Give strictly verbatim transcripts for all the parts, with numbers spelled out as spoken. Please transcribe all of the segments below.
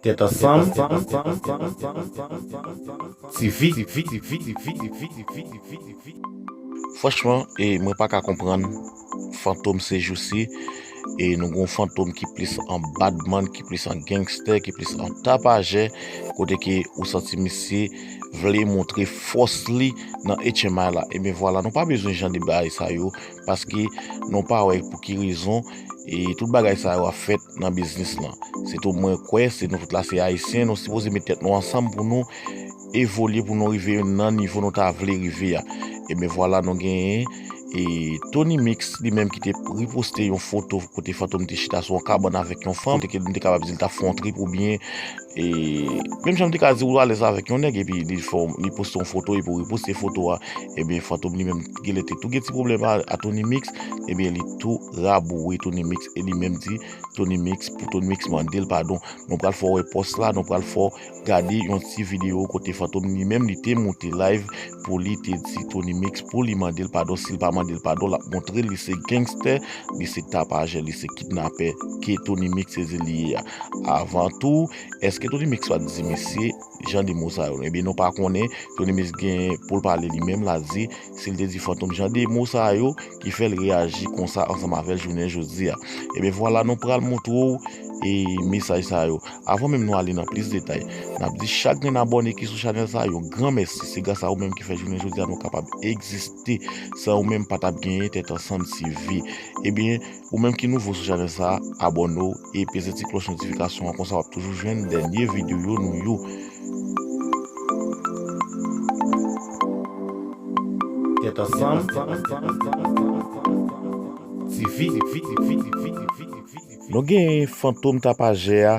Tèt ansanm. T V. Franchman, e mwen pa ka konprann Fantom sejousi. E nou gen yon Fantom ki plis an badman, ki plis an gangster, ki plis an tapajè, kote ke ou santi misye vle montre fòs li nan H M I la. Ebyen vwala, nou pa bezwen jan de bagay sa yo, paske nou pa wè pou ki rezon e tout bagay sa yo ap fèt nan biznis lan. Se tou mwen kwè, se nou tout la se Ayisyen, nou sipoze met tèt nou ansanm pou nou evolye, pou nou rive nan nivo nou ta vle rive a. Ebyen vwala, nou genyen e Tony Mix li menm ki te riposte yon foto kote Fantom te chita sou yon kabann avèk yon fanm, kote ke nou te kapab di l t ap fè yon trip oubyen e menm jan m te ka di ou alèz avèk yon nèg epi li fè, li poste yon foto epi ou riposte foto a. Ebyen Fantom li menm genlè te tou gen ti pwoblèm a, a Tony Mix, ebyen li tou raboure Tony Mix e li menm di Tony Mix, pou Tony Mix mande l padon. Nou pral fè w wè pòs la, nou pral fè w gade yon ti videyo kote Fantom li menm li te moute live pou li te di Tony Mix pou li mande l padon. Si l pa mande l padon, l ap montre l li se gangster, li se tapajè, li se kidnapè ke Tony Mix se li ye a. Avan tou, èske Tony Mix pa t di misye jan de mo sa yo? Ebyen nou pa konnen, Tony Mix gen pou l pale li menm, l a di si l te di Fantom jan de mo sa yo ki fè l reyaji konsa ansanm avè l jounen jodi a. Ebyen vwala, nou pral montre w e mesaj sa yo. Avan menm nou ale nan plis detay, n ap di chak grenn abòne ki sou chanèl sa, yon gran mèsi. Se gras a ou menm ki fè jounen jodi a nou kapab egziste. San ou menm pa t ap genyen Tèt Ansanm T V. Ebyen, ou menm ki nouvo sou chanèl sa, abòne w e peze ti klòch notifikasyon an, konsa w ap toujou jwenn dènye videyo nou yo. Tèt Ansanm T V. Nou gen Fantom tapajè a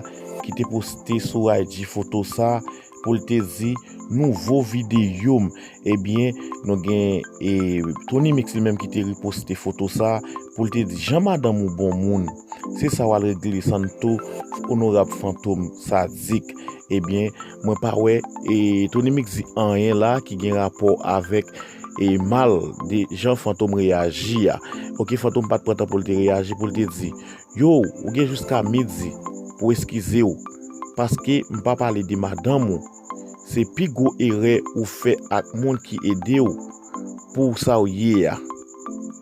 ki te poste sou I G foto sa pou l te di nouvo videyo m. Ebyen, nou gen e Tony Mix li menm ki te riposte foto sa pou l te di jan madanm ou bon moun. Se sa w al regle Santo, onorab Fantom sadik. Ebyen, mwen pa wè e Tony Mix di anyen la ki gen rapò avèk e mal de jan Fantom reyaji a. Oke, Fantom pa t pran tan pou l te reyaji, pou l te di, yo, ou gen jiska midi pou w eskize w, paske m pa pale de madanm ou. Se pi gwo erè ou fè ak moun ki ede w pou w sa w ye a.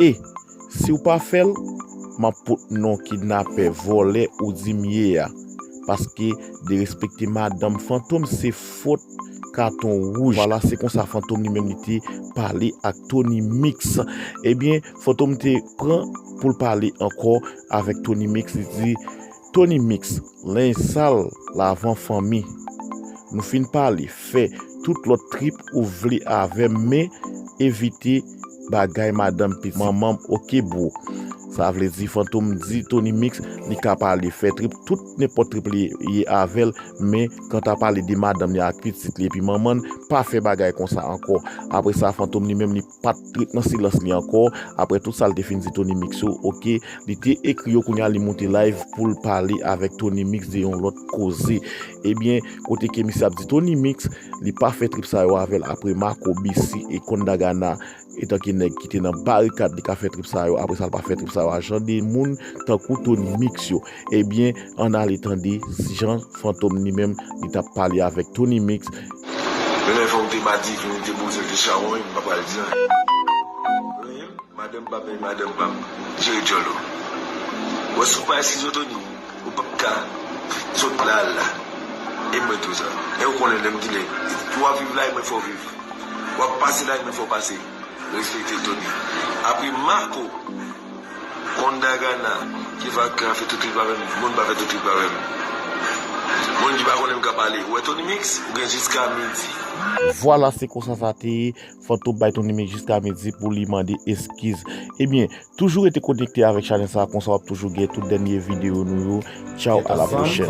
E si w pa fè l, m ap pot non kidnapè, vòlè ou di m ye a. Paske derespekte madanm Fantom se fòt katon wouj. Vwala, se konsa Fantom li menm li te pale ak Tony Mix. Ebyen, Fantom te pran pou l pale ankò avèk Tony Mix, li di, Tony Mix, lenj sal lavan fanmi. Nou fin pale, fè tout lòt trip ou vle avè m, men evite bagay madanm pitit manman m, oke bro. Sa vle di Fantom di Tony Mix li ka pale, fè trip, tout nenpòt trip li ye avè l, men kanta pale de madanm li ak pitit li epi manman l, pa fè bagay konsa ankò. Apre sa, Fantom li menm li pa t ret nan silans li ankò. Apre tout sa l te fin di Tony Mix yo, oke, li te ekri yo, kounye a li moute live pou l pale avèk Tony Mix de yon lòt koze. Ebyen, kote ke misye ap di Tony Mix, li pa fè trip sa yo avè l, apre Marco, B C e Kondagana, etanke nèg ki te nan barikad, li ka fè trip sa yo, apre sa l pa fè trip sa yo a jan de moun tankou Tony Mix yo. Ebyen, ann ale tande jan Fantom li menm li t ap pale avèk Tony Mix. Men lè fè w te madivin, ou te boze, w te chawony, m pa pral di anyen. Anyen, madanm pa m, madanm pa m, jere djòl ou. Wè si w pa eskize w, Tony, ou p ap ka sot la al la. E mwen tou sa. E ou konnen lè m di lè, w ap viv la, e mwen fè w viv. W ap pase la, e mwen fè w pase. Respekte Tony. Apre Marco, Kondagana, ki va ka fè tout trip avè m, moun pa fè tout trip avè m. Moun ki pa konnen m ka pale. Ou wè Tony Mix, ou gen jiska midi. Vwala, se konsa sa te ye. Fantom bay Tony Mix jiska midi pou li mande eskiz. Ebyen, toujou rete konekte avèk chanèl sa, konsa w ap toujou gen tout dènye videyo nou yo. Tchaw, a la pwochèn.